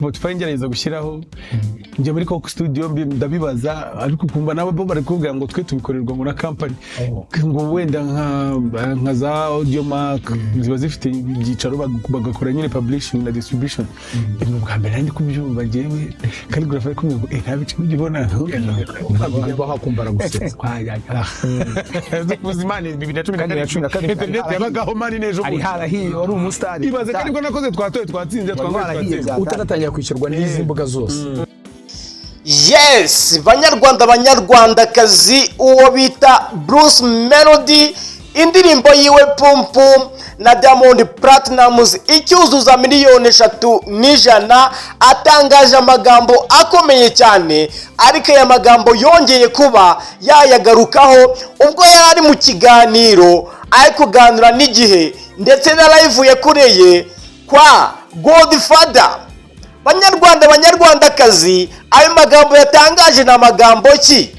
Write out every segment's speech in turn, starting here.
Spotify ngerageza gushyiraho, njya muri Coke Studio, ndabibaza, ariko ukumva nabo bo bari kubwira ngo twe tubikorerwa ngo na company, ngo wenda nka za Audiomack ziba zifite ibyicaro, bagakora nyine publishing na distribution. Ni ubwa mbere nari ndi kubyumva njyewe. Khaligraph ari kumwe ngo nta bice ujya. Bibaho, akumva aragusetsa. Ubuzima ni 2012. Kandi 2012. Internet yabagaho man n'ejo Ari bundi. harahiye, wari umusitari. Ibaze kandi ko nakoze, twatoye, twatsinze, Wari twangoye, warahiye twatsinze. bya Utaratangira kwishyurwa n'izi mbuga zose. Yes, Banyarwanda, Banyarwandakazi, uwo bita Bruce Melody, indirimbo yiwe Pum Pum na Diamond Platnumz icyuzuza 3,100,000, atangaje amagambo akomeye cyane. Ariko aya magambo yongeye kuba yayagarukaho ubwo yari ari mu kiganiro, ari kuganira n'igihe, ndetse na live yakoreye kwa Godfather. Banyarwanda, Banyarwandakazi, ayo magambo yatangaje ni amagambo ki?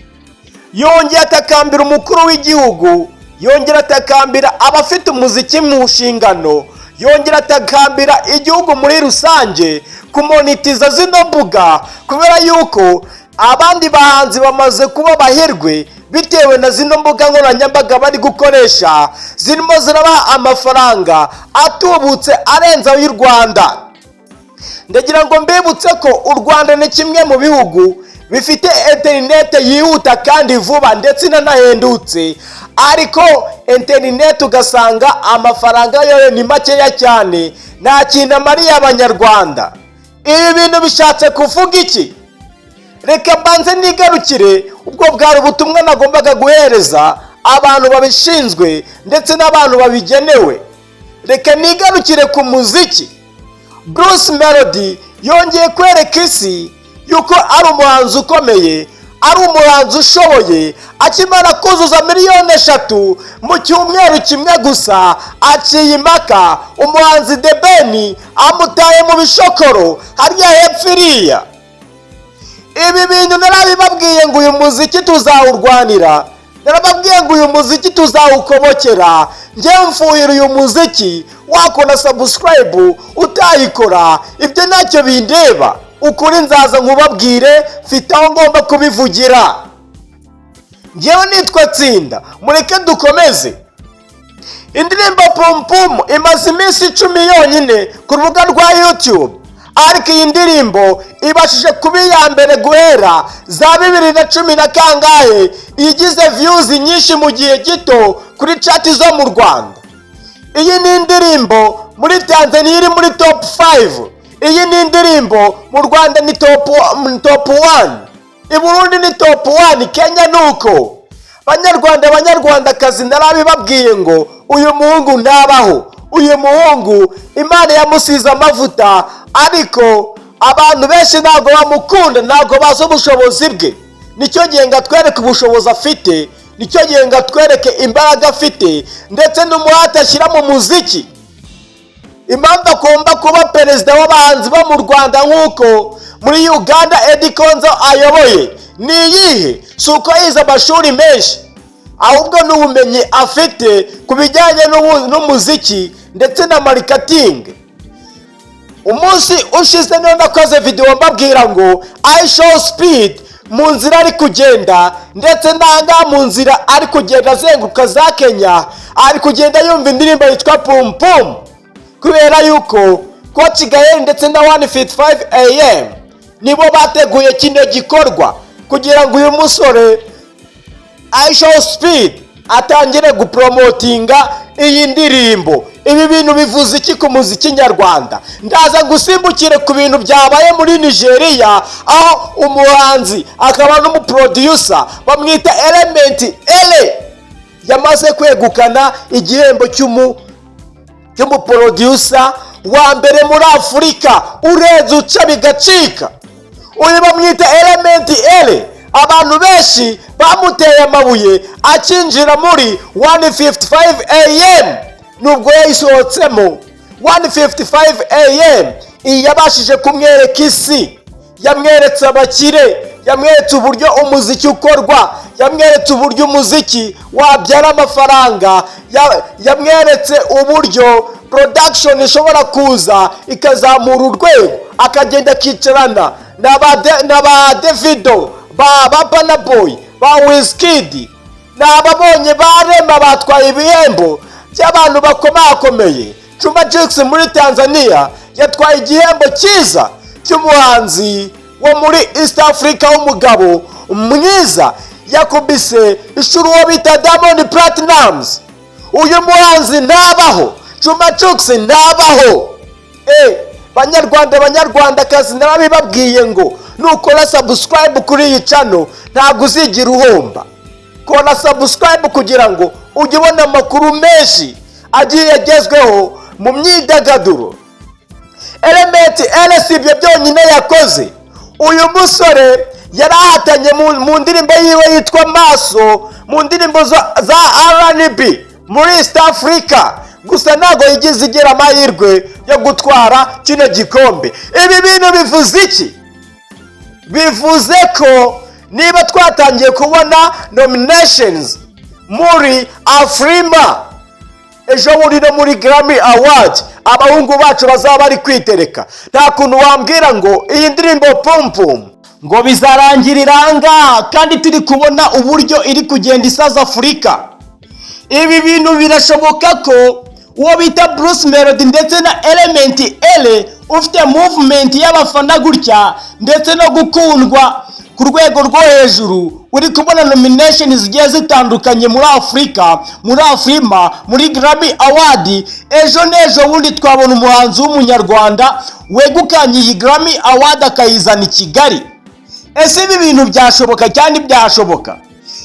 Yongeye atakambira umukuru w'igihugu, yongera atakambira abafite umuziki mu nshingano, yongera atakambira igihugu muri rusange kumonetiza zino mbuga, kubera yuko abandi bahanzi bamaze kuba baherwe bitewe na zino mbuga nkoranyambaga bari gukoresha, zirimo zirabaha amafaranga atubutse arenze ay'u Rwanda. Ndagira ngo mbibutse ko u Rwanda ni kimwe mu bihugu bifite interinete yihuta kandi vuba, ndetse inanahendutse, ariko interinete ugasanga amafaranga yayo ni makeya cyane, nta kintu amariye Abanyarwanda. Ibi bintu bishatse kuvuga iki? Reka mbanze nigarukire. Ubwo bwari ubutumwa nagombaga guhereza abantu babishinzwe ndetse n'abantu babigenewe. Reka nigarukire ku muziki. Bruce Melody yongeye kwereka isi yuko ari umuhanzi ukomeye, ari umuhanzi ushoboye. Akimara kuzuza 3 miliyoni mu cyumweru kimwe gusa, aciye impaka umuhanzi The Ben, amutaye mu bishokoro harya hepfo iriya. Ibi bintu narabibabwiye ngo uyu muziki tuzawurwanira, narababwiye ngo uyu muziki tuzawukobokera. Njyewe mfuhira uyu muziki. Wakora subscribe, utayikora, ibyo ntacyo bindeba. Ukuri nzaza nkubabwire, mfite aho ngomba kubivugira. Njyewe nitwa Tsinda, mureke dukomeze. Indirimbo Pum Pum imaze iminsi 10 yonyine ku rubuga rwa YouTube, ariko iyi ndirimbo ibashije kuba iya mbere guhera za bibiri na cumi na kangahe igize views nyinshi mu gihe gito kuri chart zo mu Rwanda. Iyi ni indirimbo muri Tanzania iri muri top 5. Iyi ni indirimbo mu Rwanda ni top 1, i Burundi ni top 1, Kenya ni uko. Banyarwanda, Banyarwandakazi, narabibabwiye ngo uyu muhungu ntabaho. Uyu muhungu Imana yamusize amavuta, ariko abantu benshi ntabwo bamukunda, ntabwo bazi ubushobozi bwe. Nicyo gihe ngo atwereke ubushobozi afite, nicyo gihe ngo atwereke imbaraga afite ndetse n'umuhate ashyira mu muziki. Impamvu agomba kuba perezida w'abahanzi bo mu Rwanda nk'uko muri Uganda Eddy Kenzo ayoboye ni iyihe? Si uko yize amashuri menshi, ahubwo n'ubumenyi afite ku bijyanye n'umuziki ndetse na marketing. Umunsi ushize niyo nakoze videwo mbabwira ngo IShowSpeed mu nzira ari kugenda, ndetse n'ahangaha mu nzira ari kugenda azenguruka za Kenya, ari kugenda yumva indirimbo yitwa Pum Pum, kubera yuko Coach Gael ndetse na 1:55 AM nibo bateguye kino gikorwa kugira ngo uyu musore IShowSpeed atangire gupromotinga iyi ndirimbo. Ibi bintu bivuze iki ku muziki nyarwanda? Ndaza gusimbukire ku bintu byabaye muri Nigeria, aho umuhanzi akaba n'umuproducer bamwita Element Eleeeh yamaze kwegukana igihembo cy'umuproducer wa mbere muri Afurika urenze, uca bigacika. Uyu bamwita Element Eleeeh. Abantu benshi bamuteye amabuye akinjira muri 1:55 AM. Nubwo yayisohotsemo, 1:55 AM iyi yabashije kumwereka isi, yamweretse abakire. Yamweretse uburyo umuziki ukorwa, yamweretse uburyo umuziki wabyara amafaranga, yamweretse uburyo production ishobora kuza ikazamura urwego, akagenda akicarana na ba Davido, ba Burna Boy, ba Wizkid. Ni ababonye ba Rema batwaye ibihembo by'abantu bakomakomeye. Juma Jux muri Tanzania yatwaye igihembo cyiza cy'umuhanzi wo muri East Africa w'umugabo mwiza, yakubise inshuro uwo bita Diamond Platnumz. Uyu muhanzi ntabaho, Juma Jux ntabaho. Banyarwanda, banyarwandakazi, narabibabwiye ngo nukora subscribe kuri iyi channel ntabwo uzigira uhomba. Kora subscribe kugira ngo ujye ubona amakuru menshi agiye agezweho mu myidagaduro. Element Eleeeh si ibyo byonyine yakoze. Uyu musore yarahatanye mu ndirimbo yiwe yitwa Maso, mu ndirimbo za R&B muri East Africa, gusa ntabwo yigeze igira amahirwe yo gutwara kino gikombe. Ibi bintu bivuze iki? Bivuze ko niba twatangiye kubona nominations muri Afrima, ejo bundi no muri Grammy Award abahungu bacu bazaba bari kwitereka. Nta kuntu wambwira ngo iyi ndirimbo Pum Pum ngo bizarangirira ahangaha kandi turi kubona uburyo iri kugenda isaza Afurika. Ibi bintu birashoboka ko uwo bita Bruce Melody ndetse na Element Eleeeh, ufite movement y'abafana gutya ndetse no gukundwa ku rwego rwo hejuru, uri kubona nomination zigiye zitandukanye muri Afurika, muri Afrima, muri Grammy Award, ejo n'ejo bundi twabona umuhanzi w'umunyarwanda wegukanye iyi Grammy Award akayizana i Kigali. Ese ibi bintu byashoboka? Cyane byashoboka.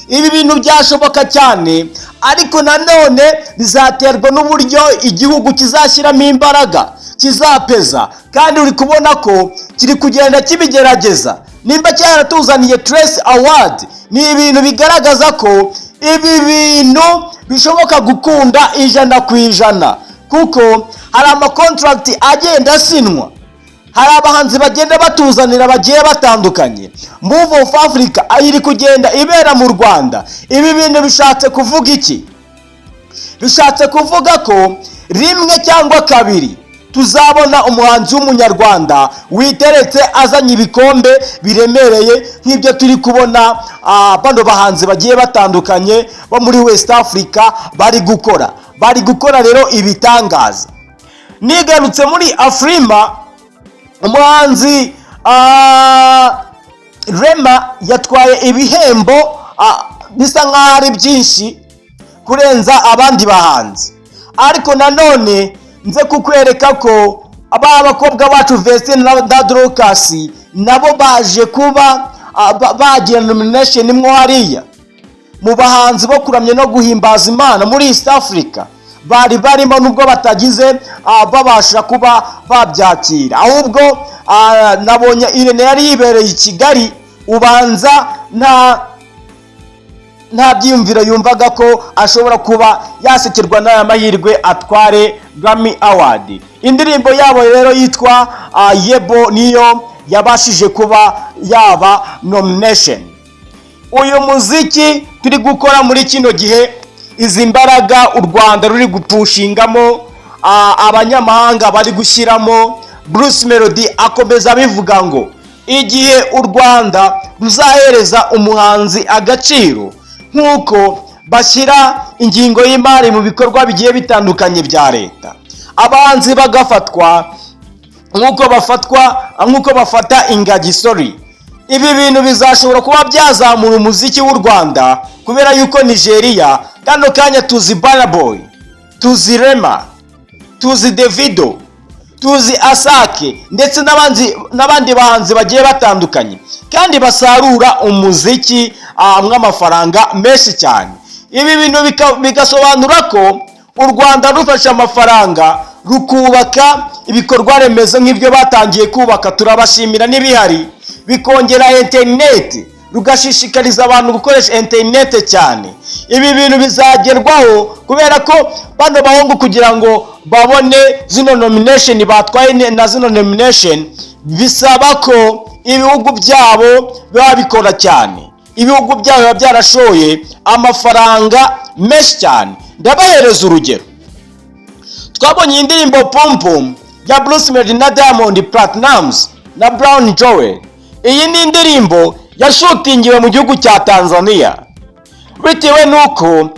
Ibi bintu byashoboka cyane, ariko nanone bizaterwa n'uburyo igihugu kizashyiramo imbaraga, kizapeza, kandi uri kubona ko kiri kugenda kibigerageza. Nimba cyaratuzaniye Trace Award, ni ibintu bigaragaza ko ibi bintu bishoboka gukunda 100%, kuko hari ama contract agenda asinwa, hari abahanzi bagenda batuzanira bagiye batandukanye. Move of Africa iri kugenda ibera mu Rwanda. Ibi bintu bishatse kuvuga iki? Bishatse kuvuga ko rimwe cyangwa kabiri tuzabona umuhanzi w'umunyarwanda witeretse azanye ibikombe biremereye nk'ibyo turi kubona bano bahanzi bagiye batandukanye bo muri West Africa bari gukora rero ibitangaza. Nigarutse muri Afrima, umuhanzi Rema yatwaye ibihembo bisa nk'aho ari byinshi kurenza abandi bahanzi, ariko nanone nze kukwereka ko aba bakobwa bacu Vestine na Dorcas nabo baje kuba bagira nomination imwe hariya mu bahanzi bo kuramya no guhimbaza Imana muri East Africa. Bari barimo nubwo batagize babasha kuba babyakira. Ahubwo nabonye Irene yari yibereye i Kigali, ubanza nta byiyumviro yumvaga ko ashobora kuba yasekerwa n'aya mahirwe atware Grammy Award. Indirimbo yabo rero yitwa Yebo niyo yabashije kuba yaba nomination. Uyu muziki turi gukora muri kino gihe, izi mbaraga u Rwanda ruri gupushingamo, abanyamahanga bari gushyiramo, Bruce Melody akomeza abivuga ngo igihe u Rwanda ruzahereza umuhanzi agaciro nk'uko bashyira ingingo y'imari mu bikorwa bigiye bitandukanye bya leta, abahanzi bagafatwa nk'uko bafatwa, nk'uko bafata ingagi, sorry, ibi bintu bizashobora kuba byazamura umuziki w'u Rwanda, kubera yuko Nigeria kano kanya tuzi Burna Boy, tuzi Rema, tuzi Davido, tuzi Asake ndetse n'abandi bahanzi bagiye batandukanye kandi basarura umuziki mw'amafaranga menshi cyane. Ibi bintu bigasobanura ko u Rwanda rufashe amafaranga rukubaka ibikorwa remezo nk'ibyo batangiye kubaka, turabashimira n'ibihari, bikongera interineti, rugashishikariza abantu gukoresha interineti cyane. Ibi bintu bizagerwaho kubera ko bano bahungu kugira ngo babone zino nomination batwaye na zino nomination bisaba ko Ibihugu byabo biba bikora cyane, ibihugu byabo biba byarashoye amafaranga menshi cyane. Ndabahereza urugero: twabonye iyi ndirimbo Pum Pum ya Bruce Melody na Diamond Platnumz na Brown Joel. Iyi ni indirimbo yashutingiwe mu gihugu cya Tanzania, bitewe n'uko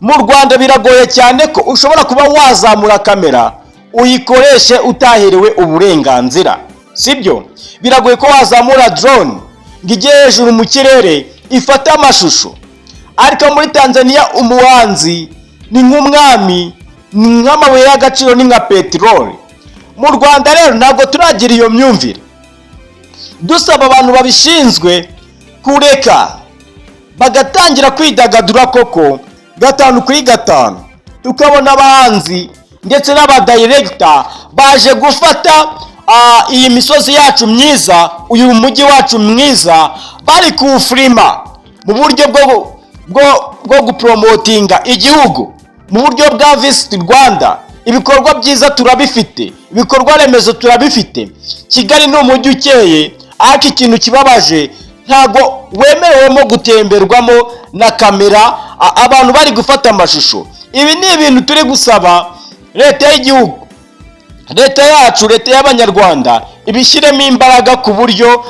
mu Rwanda biragoye cyane ko ushobora kuba wazamura kamera uyikoreshe utaherewe uburenganzira, sibyo? Biragoye ko wazamura drone ngo ijye hejuru mu kirere ifate amashusho. Ariko muri Tanzania umuhanzi ni nk'umwami, ni nk'amabuye y'agaciro, ni nka peteroli. Mu Rwanda rero ntabwo turagira iyo myumvire. Dusaba abantu babishinzwe kureka bagatangira kwidagadura koko 5 kuri 5, tukabona abahanzi ndetse n'abadirector baje gufata iyi misozi yacu myiza, uyu mujyi wacu mwiza, bari kuwufilima mu buryo bwo gupromotinga igihugu, mu buryo bwa Visit Rwanda. Ibikorwa byiza turabifite, ibikorwa remezo turabifite. Kigali ni umujyi ukeye, ariko ikintu kibabaje, ntabwo wemerewemo gutemberwamo na kamera abantu bari gufata amashusho. Ibi ni ibintu turi gusaba leta y'igihugu, leta yacu, leta y'Abanyarwanda, ibishyiremo imbaraga ku buryo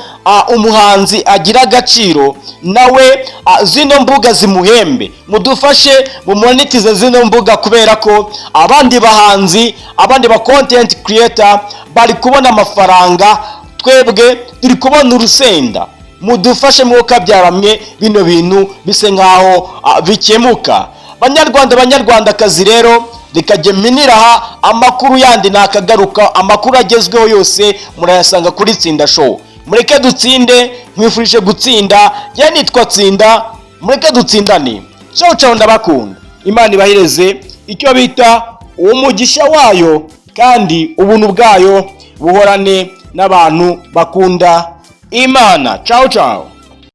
umuhanzi agira agaciro nawe, zino mbuga zimuhembe. Mudufashe mumonetize zino mbuga, kubera ko abandi bahanzi, abandi ba content creator bari kubona amafaranga, twebwe turi kubona urusenda. Mudufashe mwuka byaramwe bino bintu bise nkaho bikemuka. Banyarwanda, Banyarwandakazi rero, reka jye mpinira aha. Amakuru yandi nakagaruka, amakuru agezweho yose murayasanga kuri Tsinda Show. Mureke dutsinde, nkwifurije gutsinda. Njye nitwa Tsinda, mureke dutsindane. Ciao ciao, ndabakunda. Imana ibahireze icyo bita umugisha wayo, kandi ubuntu bwayo buhorane n'abantu bakunda Imana. Ciao ciao.